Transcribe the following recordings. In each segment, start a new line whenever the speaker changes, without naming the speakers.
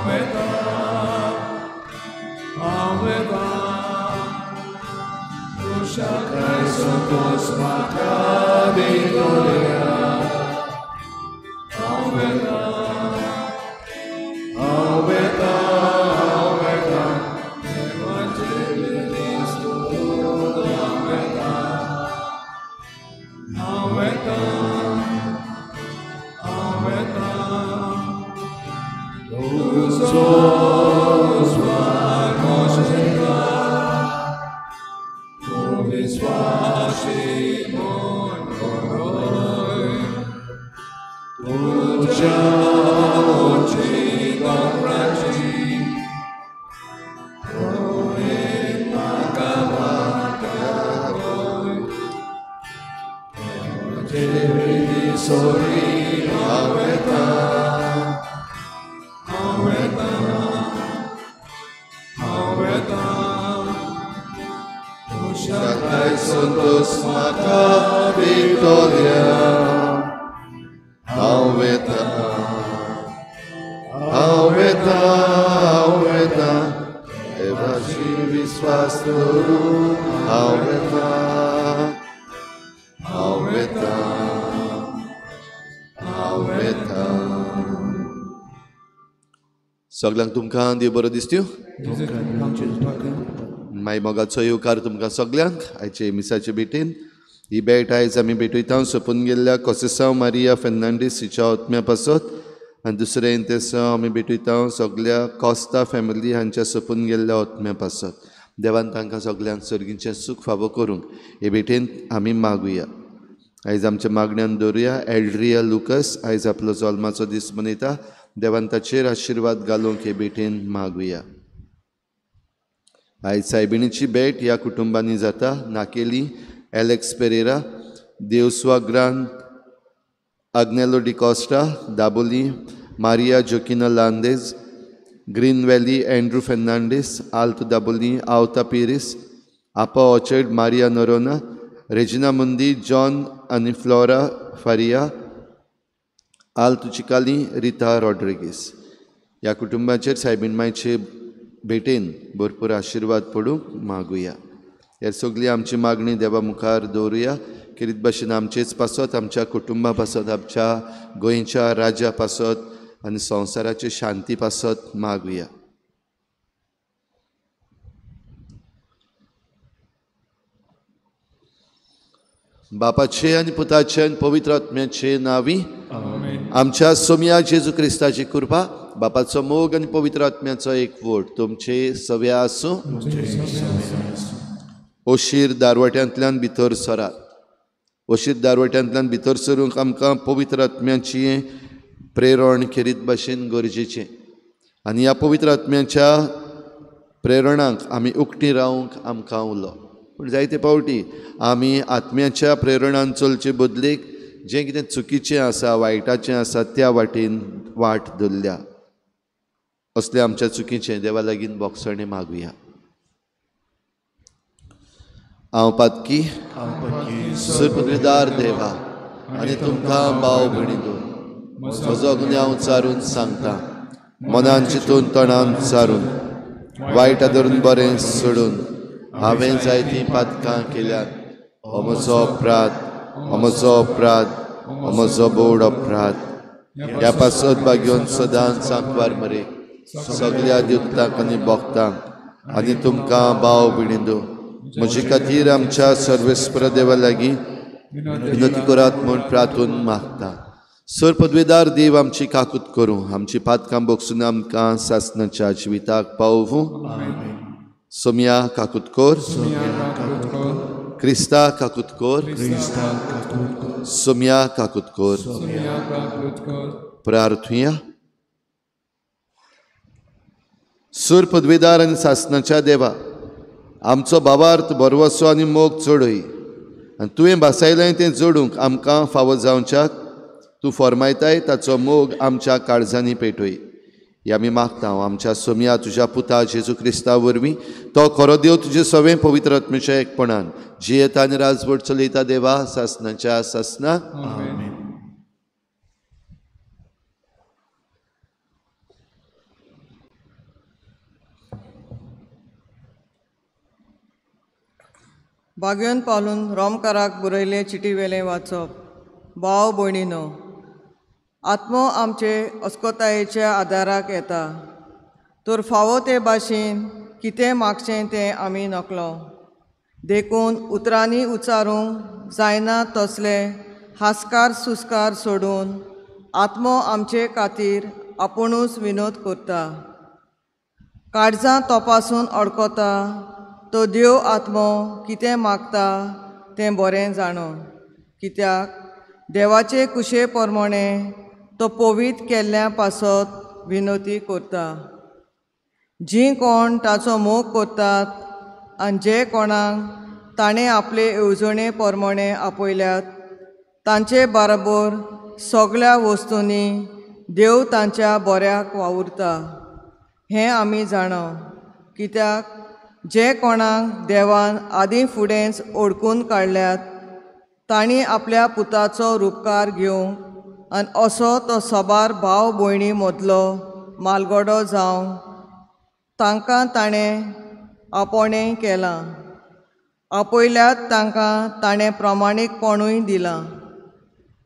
हांव वेता, हांव वेता. तुज्या क्रायस्तोस म्हाका विक्टोरिया. हांव वेता, हांव वेता, हांव वेता. हांव वेता, हांव वेता, हांव वेता. तुजो स्वागोशिता, तूं विश्वासी म्हूण बरोय. तुज्या उंची दोंगराची तुवें म्हाका वाट दाखय. म्हजे सोरी हांव वेता, हांव वेता, हांव वेता. तुज्या
क्रायस्तोस म्हाका विक्टोरिया. हांव वेता, हांव वेता, हांव वेता. देवाची विस्वास दवरून हांव वेता, हांव वेता, हांव वेता. सगल्यांक तुमकां देव बरो दिसत्यो. माय मोगाचो येवकार तुमकां सगल्यांक आयचे मिसाचे भेटेन. ही भेट आयज आमी भेटयता सोंपून गेल्ल्या कोसेसांव मारिया फेर्नांडीस हिच्या आत्म्या पासत आनी दुसरें तेसांव आमी भेटयता सगल्या कॉस्ता फॅमिली हांच्या सोंपून गेल्ल्या आत्म्या पासत. देवान तांकां सगल्यांक सर्गीचें सूख फावो करूंक हे भेटेन आमी मागुया. आयज आमच्या मागण्यान दवरुया एल्ड्रिया लुकस आयज आपलो जल्माचो दीस मनयता. देवान ताचेर आशिर्वाद घालूंक हे भेटेन मागुया. आयज सायबिणीची भेट ह्या कुटुंबांनी जाता. नाकेली एलेक्स पेरेरा, देवस्वा ग्रान, Agnelo D'Costa, Daboli Maria Joaquina Landes, Green Valley Andrew Fernandes, Alto Dabolim Avta Pires, Apa Orchard Maria Noronha, Regina Mundi John आनी फ्लोरा फारिया, आल्तो चिकाली रिता रॉड्रिगीस. ह्या कुटुंबाचेर सायबीण मायचे भेटेन भरपूर आशिर्वाद पडूंक मागुया. हे सगळी आमची मागणी देवा मुखार दवरुया. खेरीत भाशेन आमचेच पासत, आमच्या कुटुंबा पासत, आमच्या गोंयच्या राज्या पासत आनी संवसाराचे शांती पासत मागुया. बापाचे आनी पुताचे आनी पवित्र आत्म्याचे नांवी आमच्या सोमया जेजू क्रिस्ताची कृपा, बापाचो मोग आनी पवित्र आत्म्याचो एकवट तुमचे सव्या आसूं. ओशीर दारवट्यांतल्यान भितर सरात. ओशीर दारवट्यांतल्यान भितर सरूंक आमकां पवित्र आत्म्याची प्रेरण खेरीत भाशेन गरजेचें आनी ह्या पवित्र आत्म्याच्या प्रेरणांक आमी उकती रावंक आमकां उलो. पूण जायते फावटी आमी आत्म्याच्या प्रेरणान चलचे बदलेक जें कितें चुकीचें आसा, वायटाचें आसा त्या वाटेन वाट धरल्या. असलें आमच्या चुकीचें देवा लागीं बोगसणें मागुया. हांव पातकी सुपुत्रीदार देवा आनी तुमकां भाव भयणी म्हजो गुन्यांव चारून सांगता. मनान चिंतून तणान चारून वायट धरून बरें सोडून हांवें जायतीं पातकां केल्यात. हो म्हजो अपराध, हो म्हजो अपराध, हो म्हजो बोड अपराध. ह्या पासत भाग्योन सदांच सांकवार मरे सगल्या दिवतांक आनी भोगतांक आनी तुमकां भाव भयणींनो म्हजे खातीर आमच्या सर्वेस्पर देवा लागीं विनंती करात म्हूण प्रार्थून मागता. सर पदवेदार देव आमची काकूत करूं, आमची पातकां बोगसून आमकां सासणाच्या जिविताक पावोवूं. सोमया काकूत कर, क्रिस्ता काकूत कर, सोमया काकूत कर. प्रार्थुया. सूर पदवेदार आनी सासणाच्या देवा आमचो भावार्थ भरवसो आनी मोग चडय आनी तुवें भासायलें तें जोडूंक आमकां फावो जावच्याक तूं फॉर्मायताय ताचो मोग आमच्या काळजांनी पेटय. हे आमी मागता आमच्या सोमया तुज्या पुता जेजू क्रिस्ता वरवीं, तो खरो देव तुजे सवें पवित्र आत्म्याच्या एकपणान जियेता आनी राजवट चलयता देवा सासणाच्या सासणाक.
बागयोन पावलून रोमकाराक बरयले चिटी वेलें वाचप. भाव भयणीनो, आत्मो आमचे अस्कोतायेच्या आदाराक येता, तर फावो ते भाशेन कितें मागचें तें आमी नकलो. देखून उतरांनी उच्चारूंक जायना तसले हास्कार सुस्कार सोडून आत्मो आमचे खातीर आपुणूच विनोद करता. काळजां तपासून अडकता तो देव आत्मो कितें मागता तें बरें जाणो, कित्याक देवाचे कुशे प्रमाणे तो पवित्र केल्ल्या पासत विनोती करता. जीं कोण ताचो मोग करतात आनी जे कोणाक ताणें आपले येवजणे प्रमाणे आपयल्यात तांचे बरोबर सगळ्या वस्तूंनी देव तांच्या बऱ्याक वावुरता हें आमी जाणा. कित्याक जे कोणाक देवान आदीं फुडेंच ओळखून काडल्यात तांणी आपल्या पुताचो रुपकार घेवंक आनी असो तो साबार भाव भयणी मदलो मालगडो जावंक तांकां ताणें आपोवणें केलां. आपयल्यात तांकां ताणें प्रमाणीकपणूय दिलां.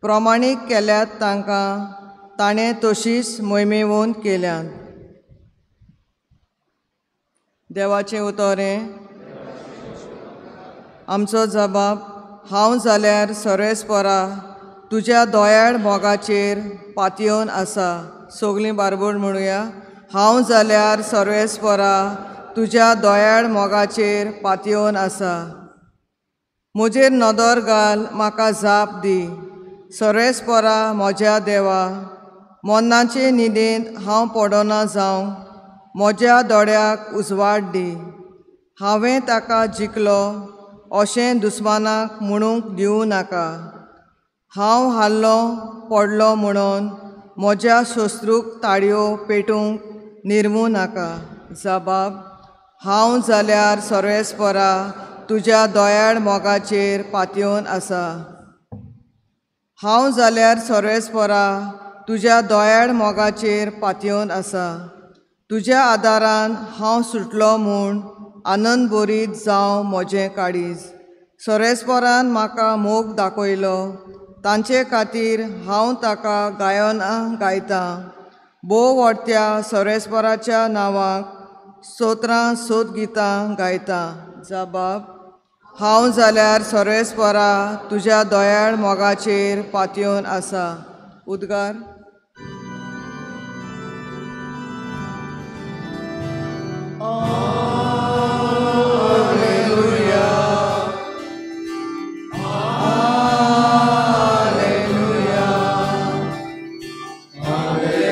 प्रमाणीक केल्यात तांकां ताणें तशीच मोहिमेवंत केल्यात. देवाचें उतर हें. आमचो जबाब, हांव जाल्यार सर्वेस्परा तुज्या दोयाळ मोगाचेर पातयेवन आसा. सगलीं बारबोर म्हणुया, हांव जाल्यार सर्वेस्परा तुज्या दोयाळ मोगाचेर पातयेवन आसा. म्हजेर नदर घाल, म्हाका जाप दी. सर्वेस्परा म्हज्या देवा, मरणाचे न्हिदेंत हांव पडना जावंक म्हज्या दोळ्याक उजवाड दी. हांवें ताका जिखलो अशें दुस्मानाक म्हणूंक दिवं नाका. हांव हारलो पडलो म्हणून म्हज्या शत्रूक ताळयो पेटूंक निर्मूं नाका. जबाब, हांव जाल्यार सर्वेस्परा तुज्या दोयाळ मोगाचेर पातयेवन आसा. हांव जाल्यार सर्वेस्परा तुज्या दोयाळ मोगाचेर पातयेवन आसा. तुज्या आदारान हांव सुटलो म्हूण आनंद भरीत जावं म्हजें काळीज. सर्वेस्परान म्हाका मोग दाखयलो, तांचे खातीर हांव ताका गायनां गायतां. भोव व्हडत्या सर्वेस्पराच्या नांवाक स्तोत्रां सोदगितां गायतां. जबाब, हांव जाल्यार सर्वेस्परा तुज्या दोयाळ मोगाचेर पातयेवन आसा. उद्गार.
Alleluia, Alleluia,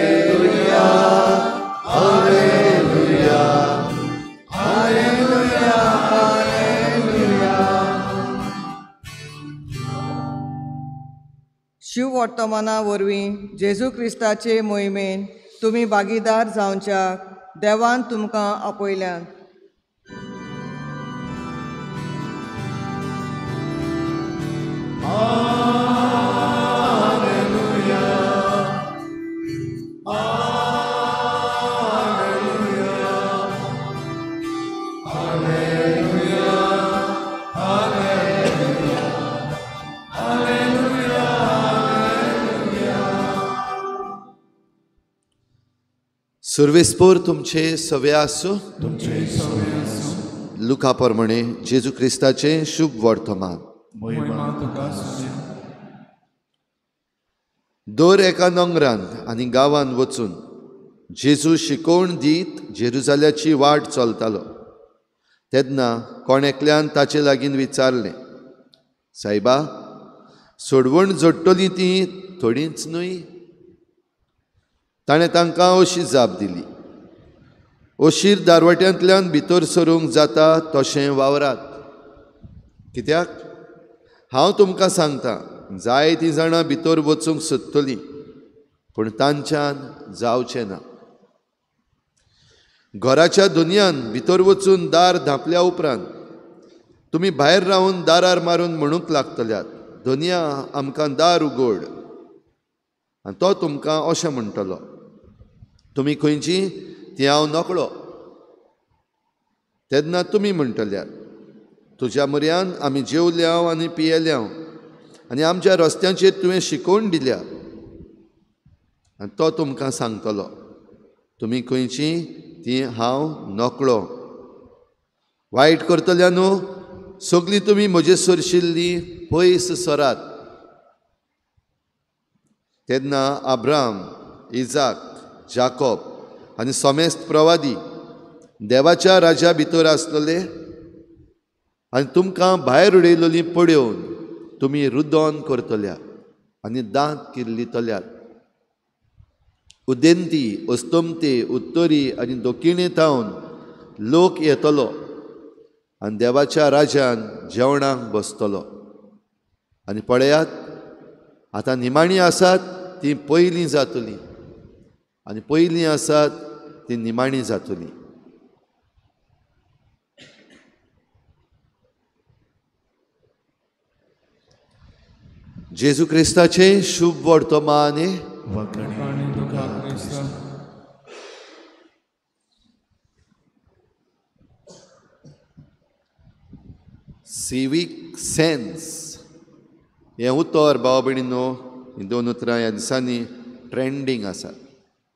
Alleluia, Alleluia, Alleluia, Alleluia.
Shiv वर्तमाना वरवीं जेजू क्रिस्ताचे मोहिमेन तुमी भागीदार जावच्याक देवान तुमकां आपयल्यात.
Alleluia, Alleluia, Alleluia, Alleluia, Alleluia, Alleluia.
सर्वेस्पोर तुमचे सवे आसूं.
तुमचे सवे आसूं.
लुका प्रमाणे जेजू क्रिस्ताचें शुभ वर्तमान.
महिमा तुका आसूं.
दर एका नंगरान आनी गांवान वचून जेजू शिकोवण दीत जेरुजाल्याची वाट चलतालो. तेन्ना कोण एकल्यान ताचे लागीं विचारलें, सायबा, सोडवण जोडटली ती थोडीच न्हय? ताणें तांकां अशी जाप दिली, अशीर दारवट्यांतल्यान भितर सरूंक जाता तशें वावरात. कित्याक हांव तुमकां सांगता, जायतीं जाणां भितर वचूंक सोदतलीं पूण तांच्यान जावचें ना. घराच्या दुनियान भितर वचून दार धांपल्या उपरांत तुमी भायर रावन दारार मारून म्हणूंक लागतल्यात, दुनिया आमकां दार उगड. आनी तो तुमकां अशें म्हणटलो, तुमी खंयची ती हांव नकळो. तेन्ना तुमी म्हणटल्यात, तुज्या म्हऱ्यान आमी जेवल्याव आनी पियेल्याव आनी आमच्या रस्त्यांचेर तुवें शिकोवन दिल्या. आनी तो तुमकां सांगतलो, तुमी खंयची ती हांव नकळो. वायट करतल्या न्हू सगळीं तुमी म्हजे सरशिल्ली पयस सरात. तेन्ना अब्राम, इजाक, जाकोब आनी समेस्त प्रवादी देवाच्या राज्या भितर आसलेले आनी तुमकां भायर उडयलेली पळोवन तुमी रुदोन करतल्या आनी दांत किल्लितल्यात. उदेंती, अस्तमते, उत्तरी आनी दक्षिणे थावन लोक येतलो आनी देवाच्या राज्यान जेवणाक बसतलो. आनी पळयात, आतां निमाणी आसात ती पयलीं जातली आनी पयलीं आसात ती निमाणी जातली. जेजू क्रिस्ताचें शुभ वर्तमान. सिवीक सेन्स हें उतर भाव भयणीनो, हीं दोन उतरां ह्या दिसांनी ट्रेंडींग आसा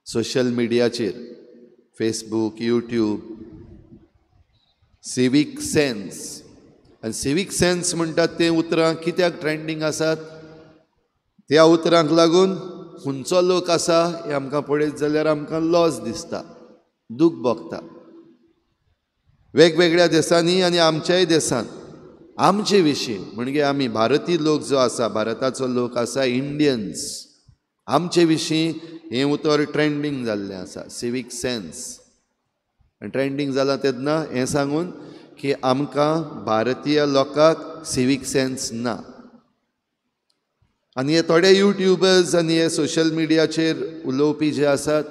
सोशल मिडियाचेर, फेसबूक, यूट्यूब. सिवीक सेन्स आनी सिवीक सेन्स म्हणटात तें उतरां कित्याक ट्रेंडींग आसात? त्या उतरांक लागून खंयचो लोक आसा हें आमकां पळयत जाल्यार आमकां लॉस दिसता, दूख भोगता. वेगवेगळ्या देशांनी आनी आमच्याय देशांत आमचे विशीं म्हणजे आमी भारतीय लोक जो आसा, भारताचो लोक आसा, इंडियन्स, आमचे विशीं हें उतर ट्रेंडींग जाल्लें आसा, सिवीक सेन्स. आनी ट्रेंडींग जालां तेन्ना हें सांगून की आमकां भारतीय लोकांक सिवीक सेन्स ना. आनी हे थोडे यूट्यूबर्स आनी हे सोशल मिडियाचेर उलोवपी जे आसात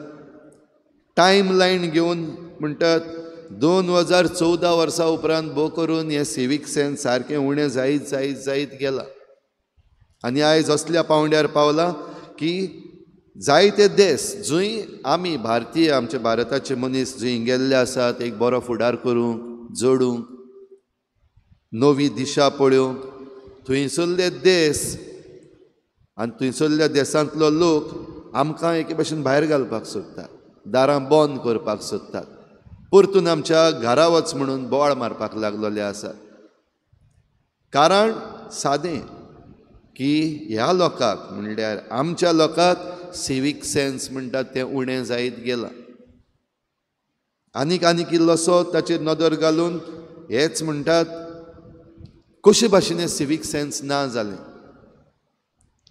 टायम लायन घेवन म्हणटात 2014 वर्सां उपरांत भोव करून हें सिवीक सेन्स सारकें उणें जायत जायत जायत गेलां आनी आयज असल्या पावंड्यार पावलां की जायते देश जंय आमी भारतीय, आमचे भारताचे मनीस जंय गेल्ले आसात एक बरो फुडार करूंक, जोडूंक, नवी दिशा पळोवंक, थंयसरले देश आनी थंयसरल्या देशांतलो लोक आमकां एके भाशेन भायर घालपाक सोदतात, दारां बंद करपाक सोदतात, परतून आमच्या घरा वच म्हणून बोवाळ मारपाक लागलेले आसात. कारण सादें की ह्या लोकांक म्हणल्यार आमच्या लोकांक सिवीक सेन्स म्हणटात तें उणें जायत गेलां. आनीक आनीक इल्लोसो ताचेर नदर घालून हेच म्हणटात कशे भाशेन सिवीक सेन्स ना जालें.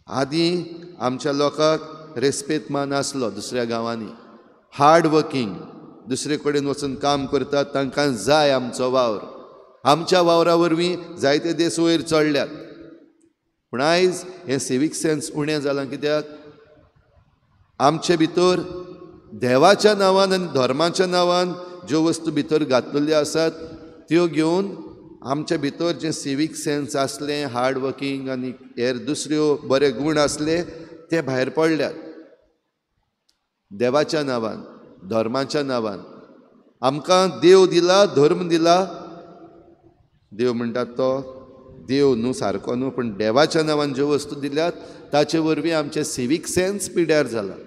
आदीं आमच्या लोकांक रेस्पेद मान आसलो दुसऱ्या गांवांनी, हार्ड वर्कींग, दुसरे कडेन वचून काम करतात तांकां जाय आमचो वावर, आमच्या वावरा वरवीं जायते देश वयर चडल्यात. पूण आयज हें सिवीक सेन्स उणें जालां कित्याक आमचे भितर देवाच्या नांवान आनी धर्माच्या नांवान ज्यो वस्तू भितर घातलेल्यो आसात त्यो घेवन आमच्या भितर जें सिवीक सेन्स आसलें, हार्ड वर्कींग आनी हेर दुसऱ्यो बरे गूण आसले ते भायर पडल्यात. देवाच्या नांवान, धर्माच्या नांवान आमकां देव दिला, धर्म दिला, देव म्हणटात तो देव न्हू सारको न्हू, पूण देवाच्या नांवान ज्यो वस्तू दिल्यात ताचे वरवीं आमचें सिवीक सेन्स पिड्यार जालां.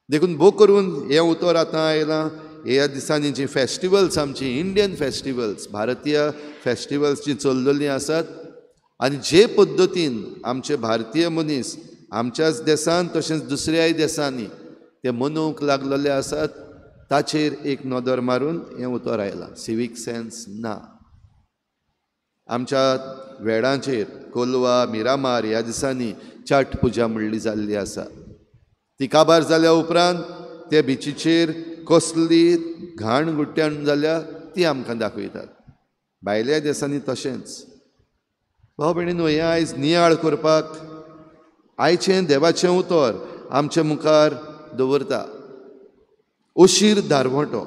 देखून भोव करून हें उतर आतां आयलां ह्या दिसांनी जीं फेस्टिवल्स आमचीं इंडियन फेस्टिवल्स, भारतीय फेस्टिवल्स जीं चल्लेलीं आसात आनी जे पद्दतीन आमचे भारतीय मनीस आमच्याच देशांत तशेंच दुसऱ्याय देशांनी ते मनोवंक लागलेले आसात ताचेर एक नदर मारून हें उतर आयलां, सिवीक सेन्स ना. आमच्या वेळांचेर कोलवा, मिरामार ह्या दिसांनी छठ पुजा म्हणली जाल्ली आसा. ती काबार जाल्या उपरांत ते बिचीचेर कसली घाण गुट्ट्यान जाल्या ती आमकां दाखयतात. भायल्या देशांनी तशेंच. भाव भयणीनो, हें आयज नियाळ करपाक आयचें देवाचें उतर आमचे मुखार दवरता. अशीर दारवटो,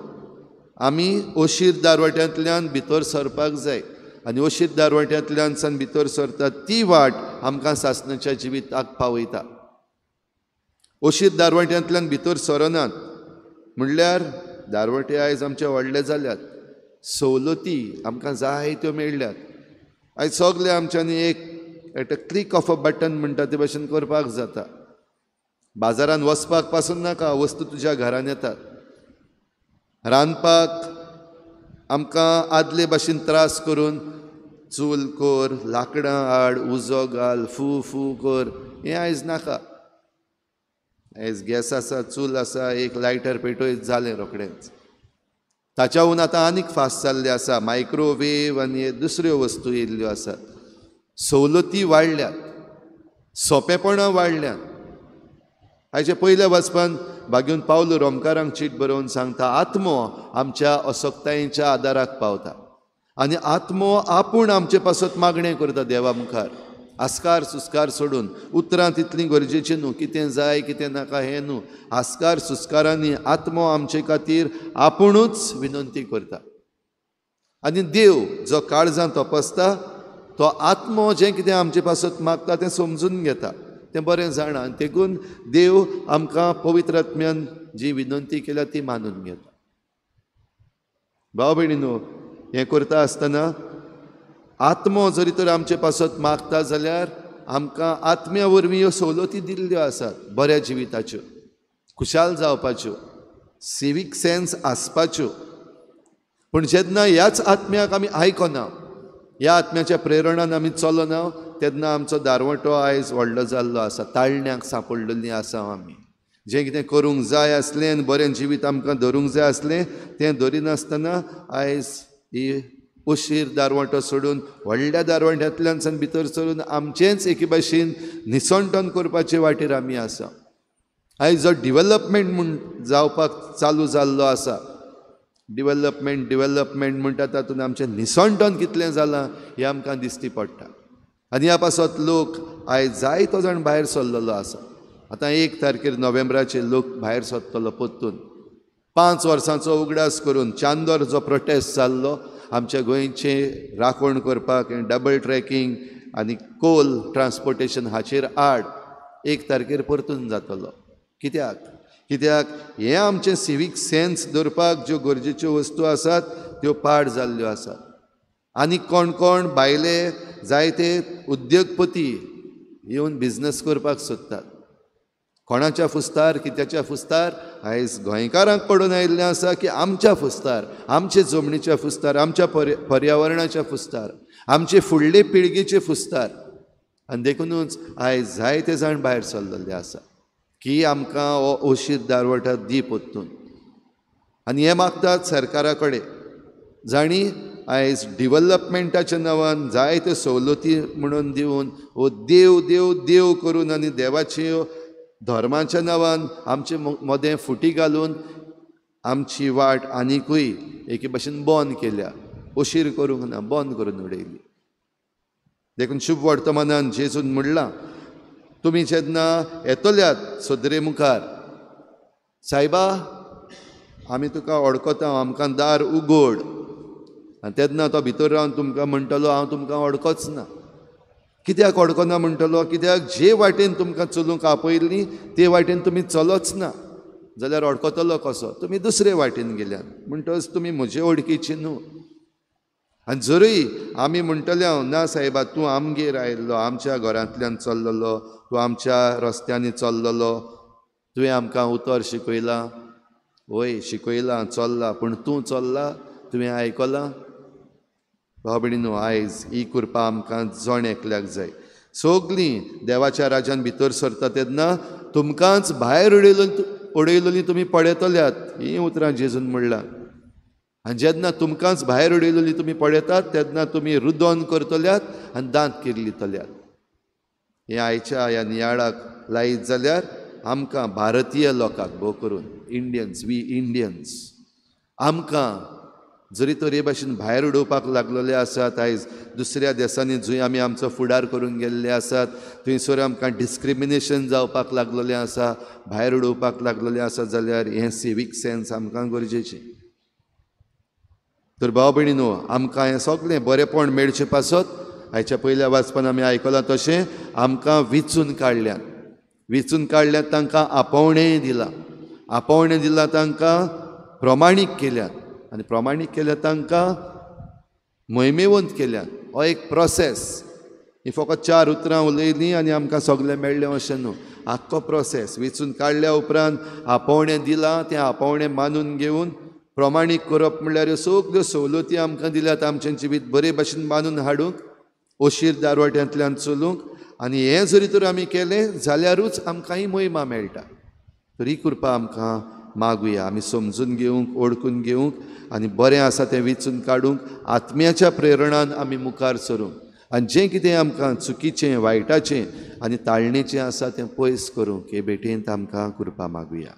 आमी अशीर दारवट्यांतल्यान भितर सरपाक जाय आनी अशीर दारवट्यांतल्यान सान भितर सरता ती वाट आमकां सासणाच्या जिविताक पावयता. अशीर दारवट्यांतल्यान भितर सरनात म्हणल्यार दारवटे आयज आमचे व्हडले जाल्यात, सवलती आमकां जायत्यो मेळ्ळ्यात. आयज सगळे आमच्यांनी एक at a click of a button म्हणटा ते भशेन करपाक जाता. बाजारान वचपाक पासून नाका, वस्तू तुज्या घरान येतात. रांदपाक आमकां आदले भाशेन त्रास करून चूल कर, लांकडां हाड, उजो घाल, फू फू कर, हें आयज नाका. आयज गॅस आसा, चूल आसा, एक लायटर पेटयत जालें रोखडेंच. ताच्याहून आतां आनीक फास्ट जाल्लें आसा, मायक्रोवेव आनी दुसऱ्यो वस्तू येयल्ल्यो आसात. सवलती वाडल्यात, सोंपेपणां वाडल्यात. आयचे पयल्या वाचपान भाग्यून पावलो रोमकारांक चीट बरोवन सांगता, आत्मो आमच्या असक्तायेच्या आदाराक पावता आनी आत्मो आपूण आमचे पासत मागणें करता देवा मुखार, आस्कार सुस्कार सोडून. उतरां तितलीं गरजेचीं न्हू, कितें जाय कितें नाका हें न्हू, आस्कार सुस्कारांनी आत्मो आमचे खातीर आपुणूच विनंती करता. आनी देव जो काळजांत तपासता तो आत्मो जें कितें आमचे पासत मागता तें समजून घेता, तें बरें जाणा, आनी देखून देव आमकां पवित्र आत्म्यान जी विनंती केल्या ती मानून घेता. भाव भयणीनो, हें करता आसतना आत्मो जरी तर आमचे पासत मागता जाल्यार आमकां आत्म्या वरवीं ह्यो सवलती दिल्ल्यो आसात, बऱ्या जिविताच्यो, खुशाल जावपाच्यो, सिवीक सेन्स आसपाच्यो. पूण जेन्ना ह्याच आत्म्याक आमी आयकना, ह्या आत्म्याच्या प्रेरणान आमी चलना, तेन्ना आमचो दारवटो आयज व्हडलो जाल्लो आसा, ताळण्याक सांपडलेलीं आसा आमी. जें कितें करूंक जाय आसलें आनी बरें जिवीत आमकां धरूंक जाय आसलें तें धरिनासतना आयज ही उशीर दारवंटो सोडून व्हडल्या दारवंट्यांतल्यान सान भितर सरून आमचेंच एके भाशेन निसणटण करपाचे वाटेर आमी आसा. आयज जो डिवॅलपमेंट म्हूण जावपाक चालू जाल्लो आसा, डिवॅलपमेंट डिवॅलपमेंट म्हणटा तातूंत आमचें निसणटण कितलें जालां हें आमकां दिश्टी पडटा. आनी ह्या पासत लोक आयज जायतो जाण भायर सरलेलो आसा. आतां 1 तारखेर नोव्हेंबराचेर लोक भायर सरतलो परतून. 5 वर्सांचो उगडास करून चांदोर जो प्रोटेस्ट जाल्लो आमच्या गोंयचे राखण करपाक, डबल ट्रॅकिंग आनी कोल ट्रान्सपोर्टेशन हाचेर आड 1 तारखेर परतून जातलो. कित्याक? कित्याक हें आमचें सिवीक सेन्स दवरपाक ज्यो गरजेच्यो वस्तू आसात त्यो पाड जाल्ल्यो आसात. आनी कोण कोण भायले जायते उद्योगपती येवन बिजनस करपाक सोदतात. कोणाच्या फुस्तार, कित्याच्या फुस्तार? आयज गोंयकारांक पडून आयिल्लें आसा की आमच्या फुस्तार, आमचे जमनीच्या फुस्तार, आमच्या पर्यावरणाच्या फुस्तार, आमचे फुडले पिळगेचे फुस्तार. आनी देखुनूच आयज जायते जाण भायर सरलेले आसा की आमकां हो ओशीर दारवटा दी परतून. आनी हें मागतात सरकारा कडेन, जांणी आयज डिवॅलपमेंटाच्या नांवान जायत्यो सवलती म्हणून दिवन हो देव देव देव करून आनी देवाच्यो धर्माच्या नांवान आमचे मदें फुटी घालून आमची वाट आनिकूय एके भाशेन बंद केल्या, अशीर करूंक ना, बंद करून उडयली. देखून शुभ वर्तमानान जेजून म्हणलां, तुमी जेन्ना येतल्यात सदरे मुखार, सायबा आमी तुका वळखता, आमकां दार उगड. आनी तेन्ना तो भितर रावन तुमकां म्हणटलो, हांव तुमकां वळखच ना. कित्याक वळखना म्हणटलो? कित्याक जे वाटेन तुमकां चलूंक आपयल्ली ते वाटेन तुमी चलोच ना जाल्यार वळखतलो कसो? तुमी दुसरे वाटेन गेल्यात म्हणटच तुमी म्हजे वळखीची न्हू. आनी जरूय आमी म्हणटले, हांव ना सायबा, तूं आमगेर आयिल्लो, आमच्या घरांतल्यान चल्लेलो, तूं आमच्या रस्त्यांनी चल्लेलो, तुवें आमकां उतर शिकयलां, वय शिकयलां, चल्ला, पूण तूं चल्ला, तुवें आयकलां? भाव भयणीनो, आयज ही कृपा आमकां जण एकल्याक जाय. सगलीं देवाच्या राज्यान भितर सरता तेन्ना तुमकांच भायर उडयलेली तुमी पळयतल्यात, हीं उतरां जेजून म्हणलां. आनी जेन्ना तुमकांच भायर उडयलेली तुमी पळयतात तेन्ना तुमी रुदोन करतल्यात आनी दांत किर्लितल्यात. हें आयच्या ह्या नियाळाक लायत जाल्यार आमकां भारतीय लोकांक, भोव करून इंडियन्स, we Indians, आमकां जरी तर हे भाशेन भायर उडोवपाक लागलेले आसात आयज दुसऱ्या देसांनी जंय आमी आमचो फुडार करूंक गेल्ले आसात थंयसर आमकां डिस्क्रिमिनेशन जावपाक लागलेलें आसा, भायर उडोवपाक लागलेलें आसा, जाल्यार हें सिवीक सेन्स आमकां गरजेचें. तर भाव भयणीनो, आमकां हें सगळें बरेंपण मेळचें पासत आयच्या पयल्या वाचपान आमी आयकलां तशें आमकां विचून काडल्यात, विचून काडल्यात, तांकां आपोवणें दिलां, आपोवणें दिलां, तांकां प्रमाणीक केल्यात. आनी प्रमाणीक केल्या तांकां मोहिमेवंत केल्यात. हो एक प्रोसेस. ही फकत 4 उतरां उलयलीं आनी आमकां सगळें मेळ्ळें अशें न्हू. आख्खो प्रोसेस वेंचून काडल्या उपरांत आपोवणें दिलां, तें आपोवणें मानून घेवन प्रमाणीक करप म्हणल्यार ह्यो सगळ्यो सवलती आमकां दिल्यात आमचें जिवीत बरे भाशेन बांदून हाडूंक, अशीर दारवाट्यांतल्यान चलूंक. आनी हें जरी तर आमी केलें जाल्यारूच आमकां ही मोहिमा मेळटा. तरी कृपा आमकां मागुया, आमी समजून घेवंक, ओळखून घेवंक आनी बरें आसा तें वेंचून काडूंक आत्म्याच्या प्रेरणान आमी मुखार सरूंक आनी जें कितें आमकां चुकीचें, वायटाचें आनी ताळणेचें आसा तें पयस करूंक हे भेटेंत आमकां कृपा मागुया.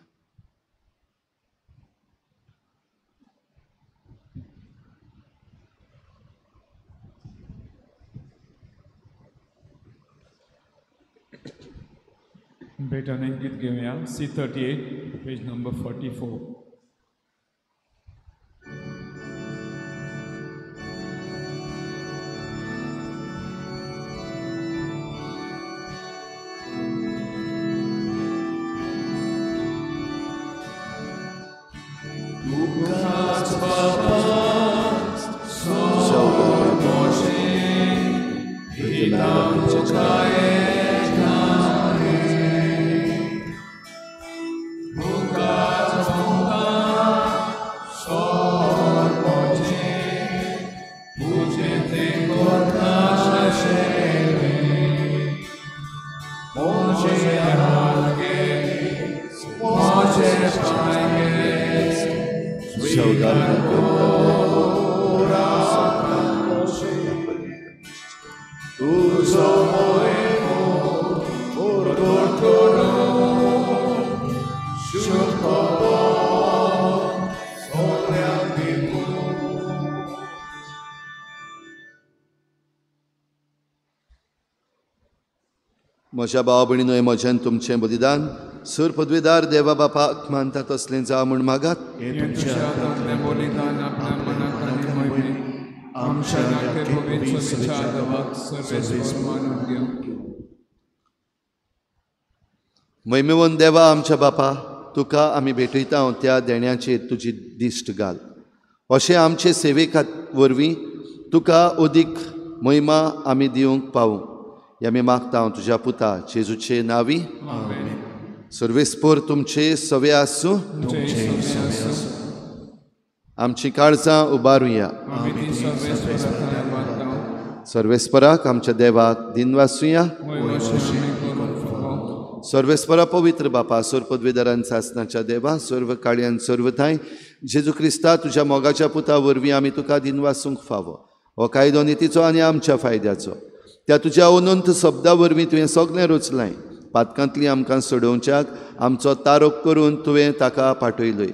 भेटान एक गीत घेवया, C38 page number 44.
म्हज्या भाव भयणीनो, हें म्हजें तुमचें बलिदान सूर पदवीदार देवा बापाक मानता तसलें जावं म्हूण मागात. महिमेवन देवा आमच्या बापा, तुका आमी भेटयता त्या देण्याचेर तुजी दिश्ट घाल, अशें आमचे सेवे वरवीं तुका अदीक महिमा आमी दिवंक पावूं. आमी मागता तुज्या पुता जेजूचे नावी. सर्वेस्पर तुमचे सवे आसूं. आमची काळजां उबारुया. सर्वेस्पराक आमच्या देवाक दिनवासुया. सर्वेस्परा पवित्र बापा, सर्व पदवीदारान सासनाच्या देवा, सर्व काळयान सर्व ठांय जेजू क्रिस्ता तुज्या मोगाच्या पुता वरवीं आमी तुका दिनवासूंक फावो. हो कायदो नितीचो आनी आमच्या फायद्याचो. त्या तुज्या अनंत शब्दा वरवीं तुवें सगळें रचलां. पातकांतली आमकां सोडोवच्याक आमचो तारोक करून तुवें ताका पाठयलोय.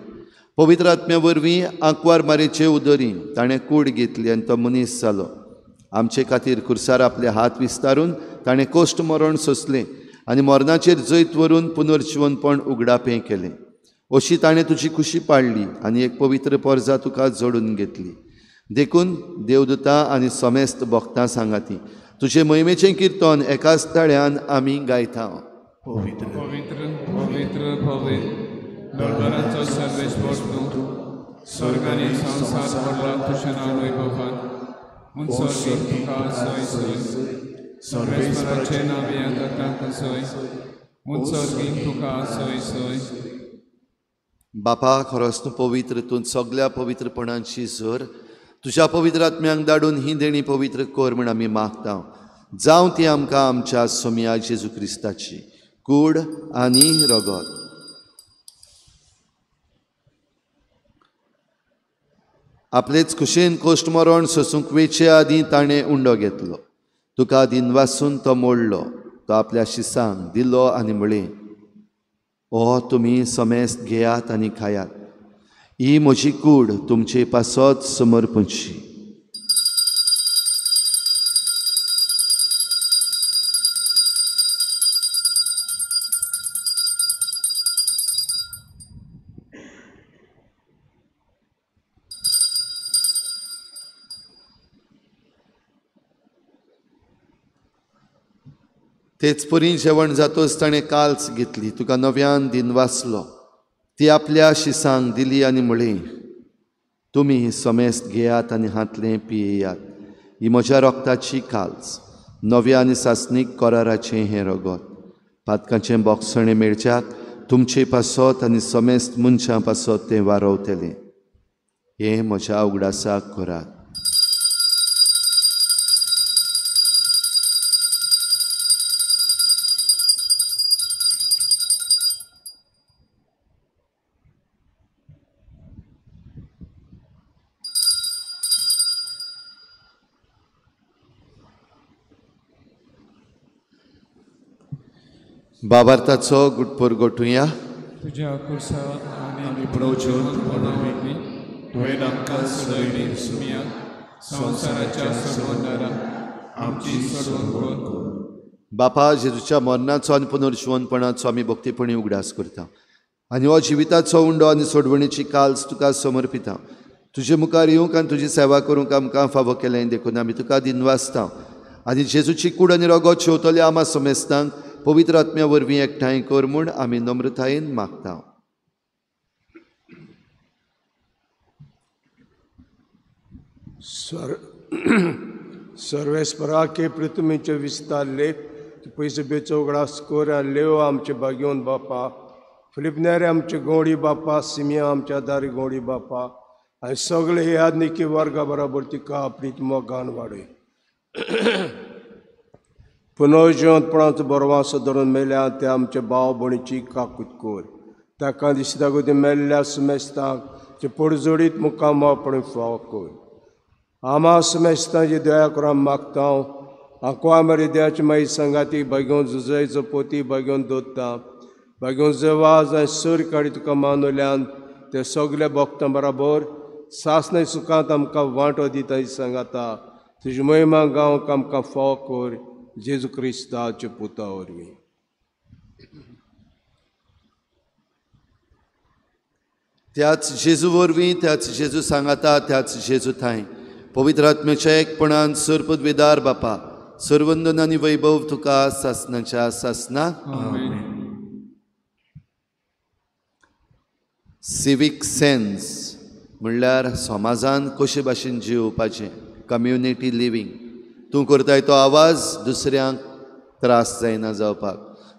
पवित्र आत्म्या वरवीं आंकवार मारेचे उदरी ताणें कूड घेतली आनी तो मनीस जालो. आमचे खातीर खुर्सार आपले हात विस्तारून ताणें कश्ट मरण सोंसलें आनी मरणाचेर जैत व्हरून पुनर्जिवनपण उगडापें केलें. अशी ताणें तुजी खुशी पाडली आनी एक पवित्र पोरजा तुका जोडून घेतली. देखून देवदूता आनी समेस्त भक्तां सांगाती तुजे महिमेचें किर्तन एकाच ताळ्यान आमी गायता.
पवित्र पवित्र पवित्र दरबाराचो सर्वेस्पर तूं, स्वर्ग आनी संवसार भरला तुज्या नांव वैभवान. उंचो तुका सय सय, सर्वेस्पराचें नांव येता सय, उंचो तुका सय सय.
बापा, खरोच तूं पवित्र, तूं सगळ्या पवित्रपणाची झर. तुज्या पवित्र आत्म्यांक धाडून ही देणी पवित्र कर म्हूण आमी मागता. जावं ती आमकां आमच्या सोमया जेजू क्रिस्ताची कूड आनी रगत. आपलेच खुशेन कोश्ट मरण सोसूंक वेचे आदीं ताणें उंडो घेतलो. तुका दिनवासून तो मोडलो. तो आपल्या शिसांक दिलो आनी म्हळें, ओ तुमी समेस्त घेयात आनी खायात, ही म्हजी कूड तुमचे पासत समर्पणची. तेच परी जेवण जातोच ताणें काल्स घेतली, तुका नव्यान दिनवासलो, ती आपल्या शिसांक दिली आनी म्हळें, तुमी समेस्त घेयात आनी हांतलें पियेयात. ही म्हज्या रोगताची काल्स, नव्या आनी सासणीक कराराचें हें रगत. पातकांचें बोगसणें मेळच्याक तुमचे पासत आनी समेस्त मनशां पासत तें वारवतलें. हें म्हज्या उगडासाक करात. बाबार्थाचो गुटपोर गोठुया.
तुज्या कुर्सा आनी प्रवचन तुवें आमकां सोडयली सुमिया संवसाराच्या सोडवणारा आमची सोडवण कर.
बापा, जेजूच्या मरणाचो आनी पुनर्जिवनपणाचो आमी भक्तीपणी उगडास करता आनी हो जिविताचो उंडो आनी सोडवणीची काल्स तुका समर्पिता. तुजे मुखार येवंक आनी तुजी सेवा करूंक आमकां फावो केलें देखून आमी तुका दिनवासता आनी जेजूची कूड आनी रगत शेवतल्या आमा समेस्तांक पवित्र आत्म्या वरवीं एकठांय कर म्हूण आमी नम्रतायेन मागता.
सर्वेस्पराके पृथ्वीचे विस्तार लेख पयशे बेचो उगडास कर लेव आमचे बागेवन बापा, फिलिपनेरे आमचे गोडी बापा, सिमिया आमच्या दारी गोडी बापा आनी सगळे हे आदनिकी वर्गा बराबर तिका आपली मोगान वाडय. पुनर्जिवंतपणाचो बरवासो धरून मेल्या ते आमचे भाव भयणीची काकूत कर. ताका दिसता ते मेल्ल्या सुमेस्तांक ते पडजोडीत मुखार मापण फावो कर. आमा सुमेस्तांची दया करून मागता. आंकवा मरे देवाची माई सांगाती बागेवन जुजयचो पोती बागेवन दोत्ता बागेवन जवाज आनी सूर काडी तुका मानवल्यान ते सगळे भोगता बराबर सासणाय सुखांत आमकां वांटो दिता सांगाता. तुजी महिमा गांवक आमकां फावो कर जेजू क्रिस्ताचे पुता वरवीं.
त्याच जेजू वरवीं, त्याच जेजू सांगाता, त्याच जेजू थांय पवित्र आत्म्याच्या एकपणान सर्पदवेदार बापा सर्वंदन आनी वैभव तुका सासणाच्या सासना. सिवीक सेन्स म्हणल्यार समाजान कशे भाशेन जियोवपाचें, कम्युनिटी लिवींग. तूं करताय तो आवाज दुसऱ्यांक त्रास जायना जावपाक,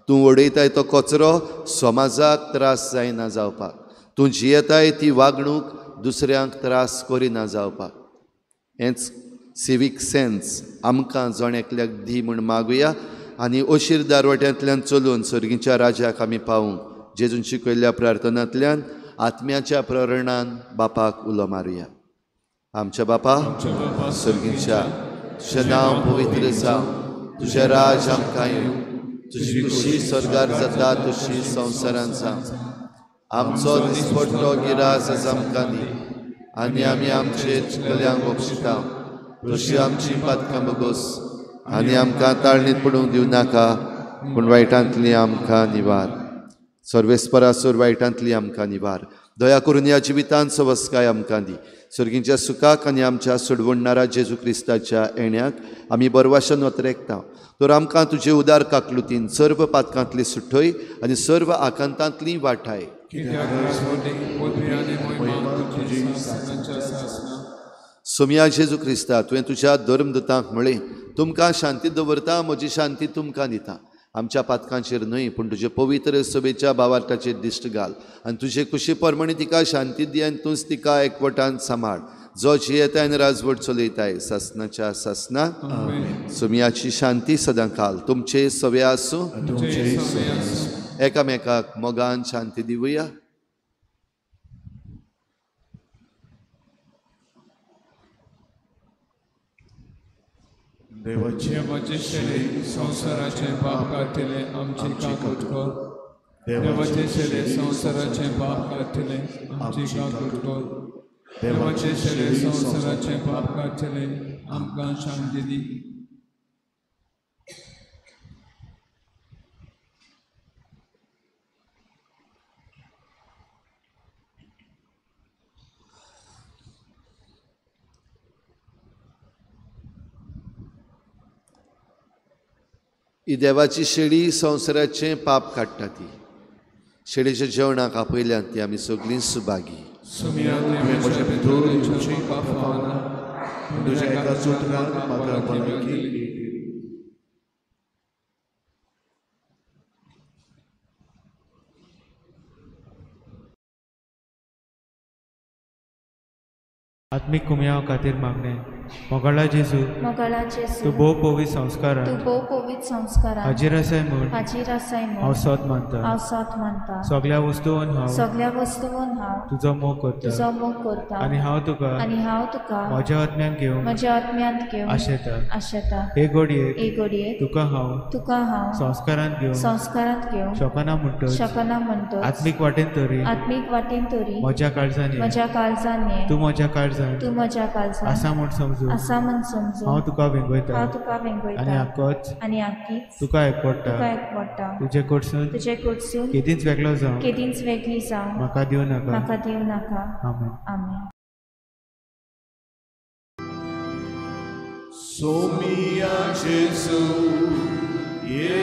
तूं उडयताय तो कचरो समाजाक त्रास जायना जावपाक, तूं जियेताय ती वागणूक दुसऱ्यांक त्रास करिना जावपाक. हेंच सिवीक सेन्स आमकां जण एकल्याक दी म्हूण मागुया आनी अशीर दारवट्यांतल्यान चलून सर्गीच्या राजाक आमी पावूंक जेजून शिकयल्ल्या प्रार्थनांतल्यान आत्म्याच्या प्रेरणान बापाक उलो मारुया. आमच्या बापा सर्गीच्या, तुजें नांव पवित्र जावं, तुजें राज आमकां येवं, तुजी खुशी स्वर्गार जाता तशी संवसारांत जावं. आमचो दिसपट्टो गिरास आज आमकां दी आनी आमी आमचे चुकल्यांक बक्षिता तशी आमची पातकां बगोस आनी आमकां ताळणीत पडूंक दिवं नाका, पूण वायटांतली आमकां निवार. सर्वेस्परासोर वायटांतली आमकां निवार. दया करून ह्या जिवितांत सवस्काय आमकां दी. सर्गीच्या सुखाक आनी आमच्या सोडवणणारा जेजू क्रिस्ताच्या येण्याक आमी बरवाशन वतरेकता. तर आमकां तुजे उदार काकलुतीन सर्व पातकांतली सुठय आनी सर्व आकांतांतली वाठाय. सोमया जेजू क्रिस्ता, तुवें तुज्या धर्मदूतांक म्हळें, तुमकां शांती दवरता, म्हजी शांती तुमकां दिता. आमच्या पातकांचेर न्हय पूण तुजे पवित्र सभेच्या भावार्थाचेर दिश्ट घाल आनी तुजे कुशी प्रमाणे तिका शांती दी आनी तूंच तिका एकवटान सांबाळ, जो जियेताय आनी राजवट चलयताय सासणाच्या सासना. सोमयाची शांती सदां काल तुमचे सवे आसूं. एकामेकाक मोगान शांती दिवया.
देवाचे शरीर संवसाराचें पाप काडटलें आमची काकूत कर. देवाचे शरीर संवसाराचें पाप काडटलें आमची काकूत कर. देवाचे शरीर संवसाराचें पाप काडटलें आमकां शांती दी.
ही देवाची शेळी संवसाराचें पाप काडटा. ती शेळीच्या जेवणाक आपयल्यान ती आमी सगळीं सुभागी.
तुवें म्हज्या भितर येवची म्हाका फावना, पूण तुज्या एकाच उतरान म्हाका भलायकी दिली.
आत्मीक कुमयाव खातीर मागणें. मोगाळा जेजू, तूं भोव पवित्र संस्कारान हाजीर आसाय म्हूण हांव सोत मानता. सगळ्या वस्तून हांव तुजो मोग करता आनी हांव तुका म्हज्या आत्म्यांत घेवन आशेता. हे घडयेक तुका हांव संस्कारांत घेवन शकना म्हणटच आत्मीक वाटेन तरी म्हज्या काळजान ये, तूं म्हज्या काळजान आसा म्हूण समजू हांव तुका वेंगयता आनी आक्कीच तुका एकवटा. तुजे कडसून केदींच वेगळो जावं म्हाका दिवं नाका. आमेन.
सोमिया जेजू ये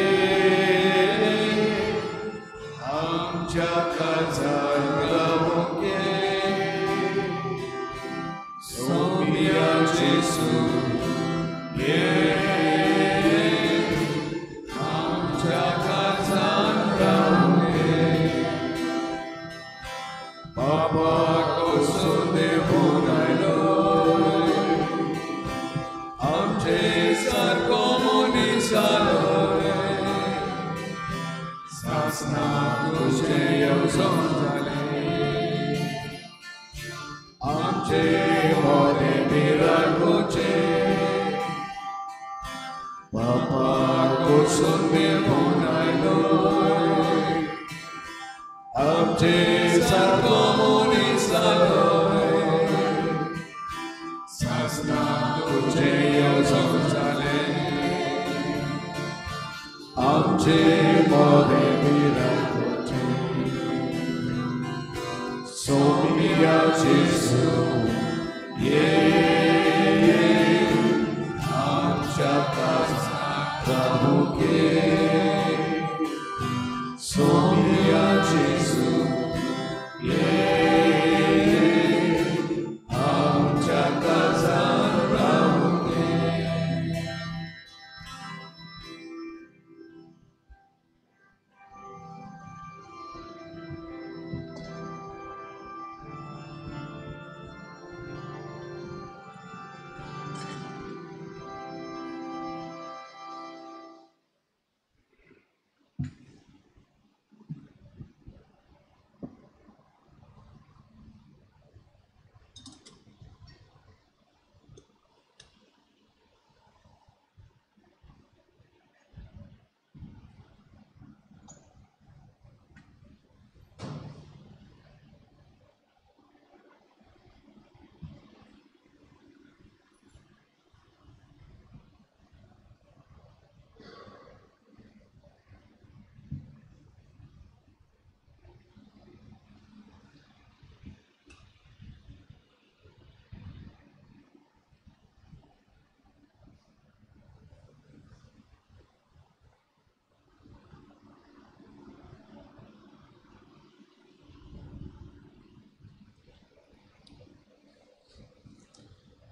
आमच्या काळजांत रावूंक ये. सोमिया जेजू ये आमच्या काळजांत रावूंक ये. बाबा कोसून देवून आयलो आमचे सारको मनीस जालो. सासना तुजें येवजण जालें आमचे मोदें मिराकोचें. बापा कोसून देवून आयलो आमचे सारको मनीस जालो. सासना तुजें येवजण जालें आमचे मोदें मिराकोचें. सोमिया जेजू ये आमच्या काळजांत रावूंक ये. सोमिया जेजू ये आमच्या काळजांत रावूंक ये.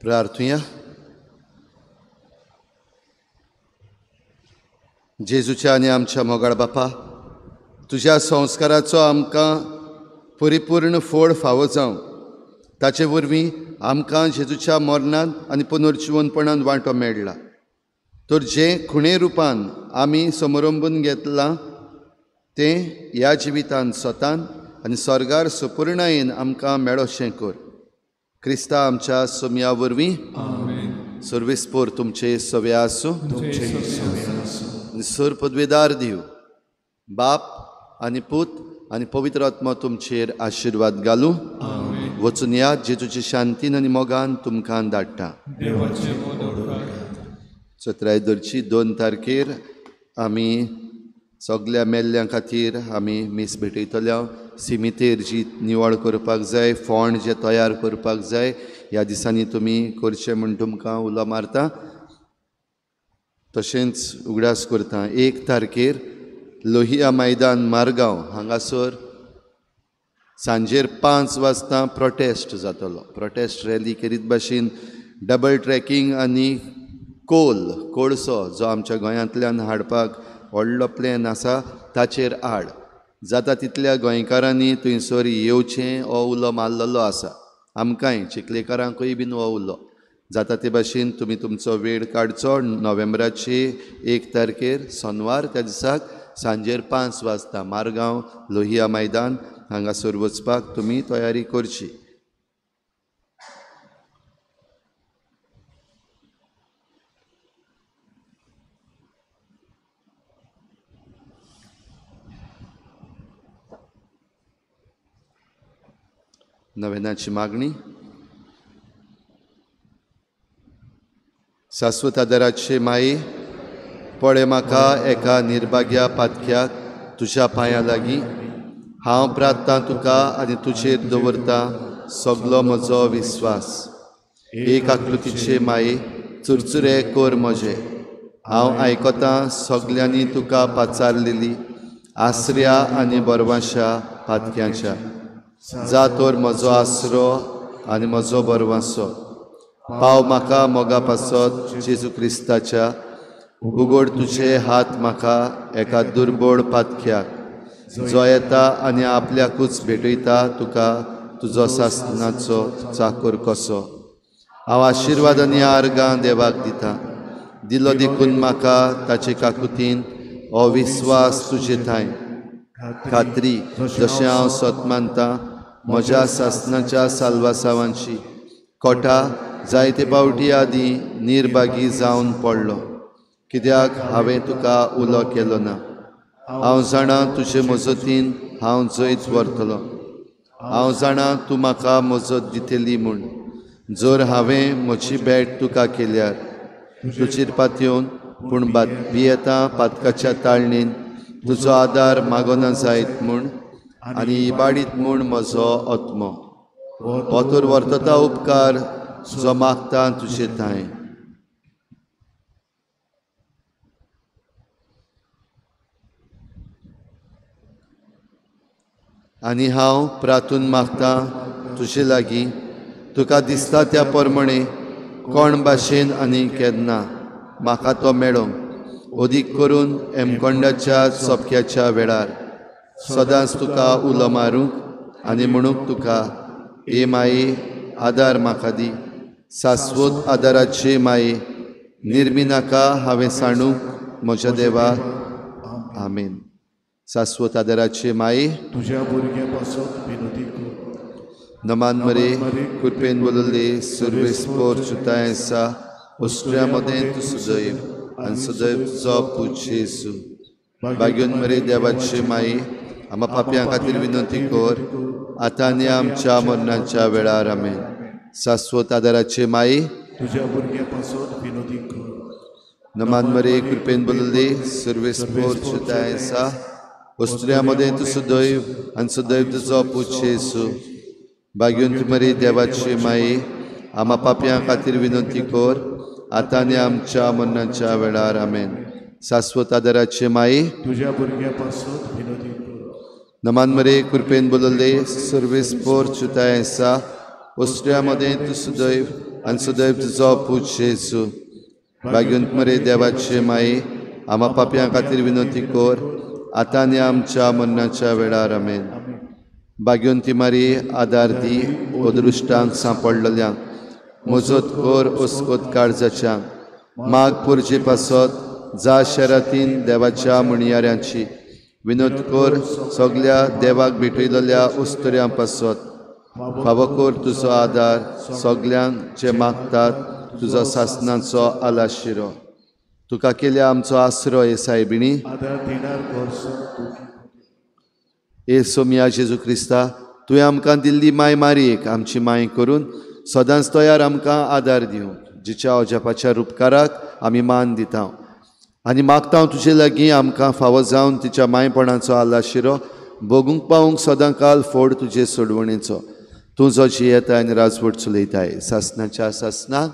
प्रार्थुया. जेजूच्या आनी आमच्या मोगाळ बापा, तुज्या संस्काराचो आमकां परिपूर्ण फोड फावो जावं. ताचे वरवीं आमकां जेजूच्या मरणान आनी पुनर्जिवनपणान वांटो मेळ्ळा. तर जें खुणे रुपान आमी समरंबून घेतलां तें ह्या जिवितान स्वतान आनी स्वर्गार सुपूर्णायेन आमकां मेळोशें कर. क्रिस्ता आमच्या सोमया वरवीं. सर्वेस्पोर तुमचे सवे आसूं. सर पदवेदार दिव बाप आनी पूत आनी पवित्र आत्मा तुमचेर आशिर्वाद घालूं. वचून या जेजूची शांतीन आनी मोगान तुमकां धाडटा. 17 धरची 2 तारखेर आमी सगल्या मेल्ल्यां खातीर आमी मीस भेटयतले. सिमितेर जी निवळ करपाक जाय, फोंड जे तयार करपाक जाय, ह्या दिसांनी तुमी करचें म्हूण तुमकां उलो मारता. तशेंच उगडास करता 1 तारखेर लोहिया मैदान मारगांव हांगासर सांजेर 5 वाजता प्रोटेस्ट जातलो. प्रोटेस्ट रॅली करीत भाशेन डबल ट्रॅकिंग आनी कोळसो जो आमच्या गोंयांतल्यान हाडपाक व्हडलो प्लॅन आसा ताचेर आड जाता तितल्या गोंयकारांनी थंयसर येवचें हो उलो मारलेलो आसा. आमकांय चिखलेकारांकूय बीन हो उलो जाता ते भाशेन तुमी तुमचो वेळ काडचो. नोव्हेंबराचे 1 तारखेर सोनवार त्या दिसाक सांजेर 5 वाजता मारगांव लोहिया मैदान हांगासर वचपाक तुमी तयारी करची. नवेनाची मागणी. शाश्वत आदाराचे माये, पळय म्हाका एका निर्भाग्या पातक्याक तुज्या पांयां लागीं. हांव प्रार्थना तुका आनी तुजेर दवरता सगलो म्हजो विस्वास. एक आकृतीचे माये, चुरचुरे कर म्हजे. हांव आयकतां सगल्यांनी तुका पाचारलेली आसऱ्या आनी बरवांशा पातक्यांच्या. जा तर म्हजो आसरो आनी म्हजो बरवांसो पाव म्हाका मोगा पासत जेजू क्रिस्ताच्या. उगड तुजे हात म्हाका एका दुर्बळ पातक्याक जो येता आनी आपल्याकूच भेटयता तुका तुजो सासनाचो चाकर कसो. हांव आशिर्वाद आनी आर्गां देवाक दिता. दिलो देखून म्हाका ताचे काकुतीन हो विस्वास तुजे ठांय खात्री जशें हांव सत मानता म्हज्या सासनाच्या साल्वासावांची. कोटा जायते पावटी आदीं निर्भागी जावन पडलो कित्याक हांवें तुका उलो केलो ना. हांव जाणा तुजे मजतीन हांव जैत व्हरतलो. हांव जाणा तूं म्हाका मजत दितली म्हूण. जर हांवें म्हजी भेट तुका केल्यार तुजेर पातयेवन पूण भियेता पातकाच्या ताळणेन तुजो आदार मागोना जायत म्हूण आनी इबाडीत म्हूण म्हजो आत्मो. हो तर वर्तता उपकार जो मागता तुजे ठांय. आनी हांव प्रातून मागता तुजे लागीं तुका दिसता त्या प्रमाणे कोण भाशेन आनी केन्ना म्हाका तो मेळोंक, अदीक करून एमकोंडाच्या सोपक्याच्या वेळार सदांच तुका उलो मारूंक आनी म्हणूंक तुका, ए माये आदार म्हाका दी. शाश्वत आदाराचे माये निर्मिनाका हांवें सांडूंक म्हज्या देवा. आमेन. शाश्वत आदाराचे माये
तुज्या भुरग्यां पासत विनोदी कर.
नमान मरे कृपेन बोलले सुर्वेस्पोर चुताय आसा उस्ट्र्या मदें तूं सदैव आनी सदैव तुजो पूत जेजू. भाग्योन मरे देवाचे माये आमा पापयां खातीर विनंती कर आतां आनी आमच्या मरणाच्या वेळार. आमेन. शाश्वत आदाराचे माये
तुज्या भुरग्यां पासत विनोदी कर.
नमान मरे कृपेन बोलले सुर्वेस्पोर चुताय आसा उस्ट्र्या मदें तूं सदैव आनी सदैव तुजो पूत जेजू. भाग्योन मरे देवाचे माये आमा पापयां खातीर विनंती कर आतां आनी आमच्या मरणाच्या वेळार. आमेन. शाश्वत आदाराचे माये
तुज्या भुरग्यां पासत विनोदी कर.
नमान मरे कृपेन बोलले सुर्वेस्पोर चुताय आसा उस्ट्र्या मदें तूं सदैव आनी सदैव तुजो पूत जेजू. भाग्योन मरे देवाचे माये आमा पापयां खातीर विनंती कर आतां आनी आमच्या मरणाच्या वेळार. आमेन. भाग्योंती मारी आदार दी अदृश्टांक सांपडलेल्यांक मजत कर अस्कोत काळजाच्यांक. माग पुरचे पासत जा शरातीन देवाच्या म्हणयाऱ्यांची विनोद कर सगल्या देवाक भेटयलेल्या उस्तऱ्यां पासत. फावो कर तुजो आदार सगल्यांक जे मागतात तुजो सासनाचो आलाशिरो. तुका केल्या आमचो आसरो हे सायबिणी. ए सोमिया जेजू क्रिस्ता, तुवें आमकां दिल्ली माय मारयेक आमची माय करून सदांच तयार आमकां आदार दिवंक, जिच्या अजापाच्या रुपकाराक आमी मान दिता आनी मागता तुजे लागीं आमकां फावो जावन तिच्या मायपणाचो आलाशिरो भोगूंक पावूंक सदां काल फोड तुजे सोडवणेचो. तूं जो जियेताय आनी राजवट चलयताय सासनाच्या सासनाक.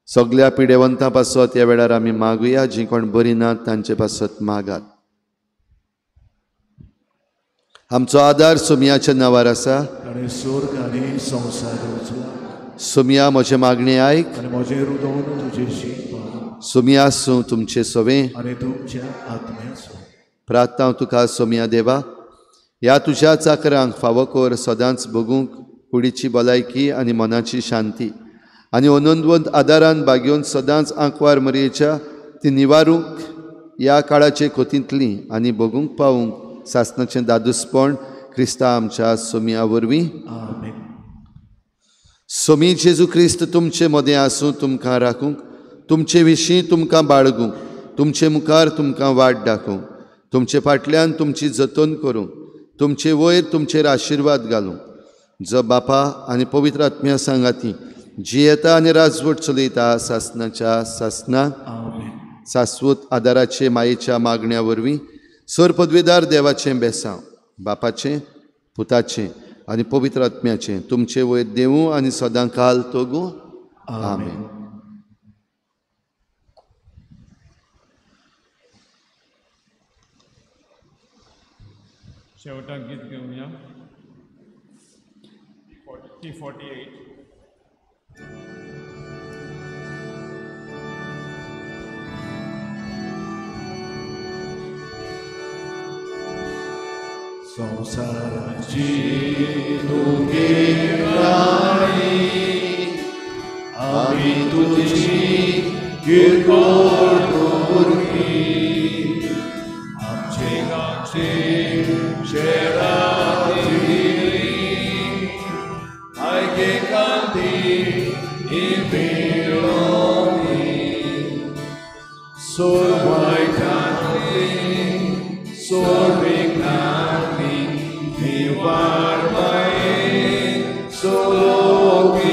सगल्या पिडेवंतां पासत ह्या वेळार आमी मागुया. जीं कोण बरीं नात तांचे पासत मागात. आमचो आदार सोमयाच्या नांवार आसा.
आनी स्वर्ग आनी संवसार रचला.
सोमया म्हजें मागणें आयक
आनी म्हजें रुदोन तुजेशी पाव.
सोमया आसूं तुमचें सवें
आनी तुमच्या आत्म्याचो.
प्रार्थना तुका सोमया देवा, ह्या तुज्या चाकरांक फावो कर सदांच भोगूंक कुडीची भलायकी आनी मनाची शांती आनी अनंतवंत आदारान बागेवन सदांच आंकवार मरयेच्या ती निवारूंक ह्या काळाचे कोतींतली आनी भोगूंक पावूंक सासणाचें दादूसपण क्रिस्ता आमच्या सोमया वरवीं.
आमेन.
सोमी जेजू क्रिस्त तुमचे मदें आसूं, तुमकां राखूंक, तुमचे विशीं तुमकां बाळगूंक, तुमचे मुखार तुमकां वाट दाखोवंक, तुमचे फाटल्यान तुमची जतन करूंक, तुमचे वयर तुमचेर आशिर्वाद घालूंक, जो बापा आनी पवित्र आत्म्या सांगाती जियेता आनी राजवट चलयता सासणाच्या सासणा. सास्वत आदाराचे मायेच्या मागण्या वरवीं सर पदवेदार देवाचें बेसांव बापाचें पुताचें आनी पवित्र आत्म्याचें तुमचे वयर देवूं आनी सदां काल तोगूं. आमेन.
शेवटाक गीत घेवया 348.
संवसाराची तुगे राणी आमी तुजी किरकोळ भुरगीं, आमचे गांवचे शेराची आयके कांती मेळोनी सोरवायटांतली सोरविकांतली निवारमाये सोलोकी.